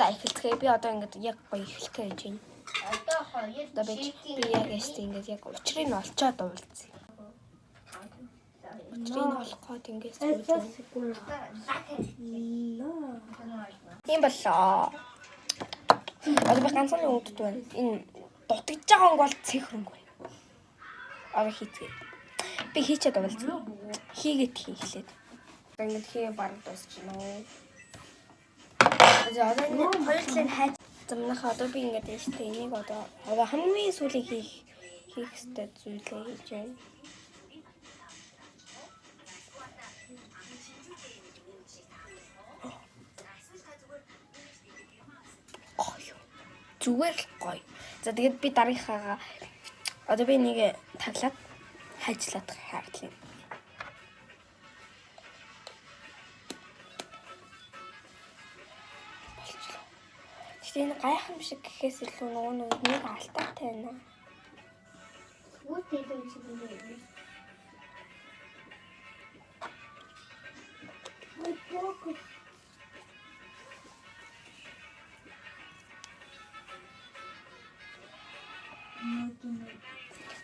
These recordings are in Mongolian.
За, эхэлцгээе. Би одоо ингээд яг гоё эхлэх гэж байна. Одоо хоёр Одоо би яг эст ингээд яг учрыг нь олцоод уулзъя. Учрыг нь олох гээд ингээд сууж байна. Тийм боллоо. Одоо би ганцхан өнгөд байна. Энэ дутагдж байгаа өнгө бол цэнхэр өнгө байна. Одоо хийцгээе. Би хийчихэд уулзъя. Хийгээд хийхлээд. Одоо ингээд хийгээ бараг дуусчихна. За, одоо энэ хоёр талыг хайж замнахаа одоо би ингээд энэ шүү дээ. Энийг одоо хамгийн сүүлийн хийх ёстой зүйлээ хийж байна. Гоё. Зүгээр л гоё. За, тэгээд би дараагийнхаагаа одоо би нэг таглаад хайжлаад хардлаа. Болчлоо. Гэхдээ энэ гайхам шиг гэхээс илүү нөгөө нэг алтаатай байна.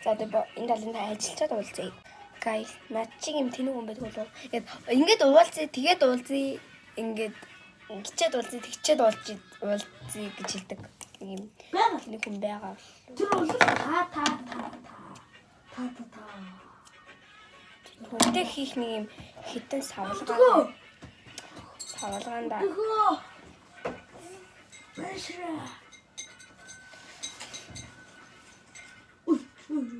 За, одоо энэ талын та ажиллачаад уулзъя. Guys, над чиг юм тэнэг юм байдаг болов. Ингээд уулзъя, тэгээд уулзъя. Ингээд ингэчээд уулзъя, тэгчээд уулзъя, уулзъя гэж хэлдэг. Нэг юм тэнэг хүн байгаа. Тэр улс та та та та та та. Хүнтэй хийх нэг юм хитэн савлгаа. Тгөө. Савлгаанда Тгөө. Бэшра. Ой, ой.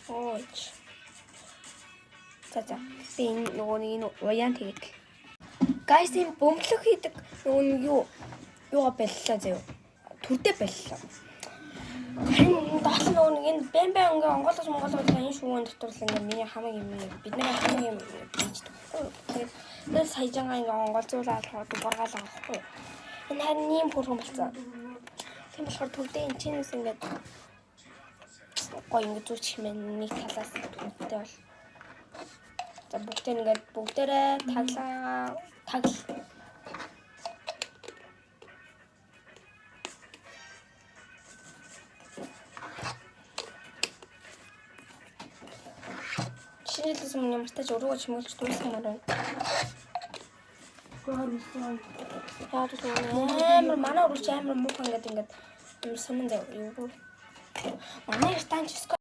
Ооч. За. Би энэ нөгөө нэг энэ уяан тэгээд. Guys, энэ бөмбөлөг хийдэг нөгөө нэг юугаа боллоо заяа. Түрдэ боллоо. Харин доотлол нөгөө нэг энэ бэн бэн ингээ онгойлгож монголгож энэ шүүгэн дотор л ингээ миний хамаг юм бидний хамаг юм хийж байгаа. Тэгээд тэр саяжангаа ингээ онгойлзуулаад дугаргаал байгаа байхгүй. Энэ харин ийм хөрхөн болсон. Тийм болохоор түрдэ энэ чинээс ингээ гоё ингэ зүүчих юм байна. Нэг талаас түрдтэй бол. За, бүгдээ ингээд бүгдээрээ таглаа тагл. Шинэ жилээс өмнө ямар ч тач өрөөгөө чимэглэж дуусгамаар байна. Яг л амар манай өрөөч амар муухан ингээд ингээд амар сонин зав юу. Манай Иртан ч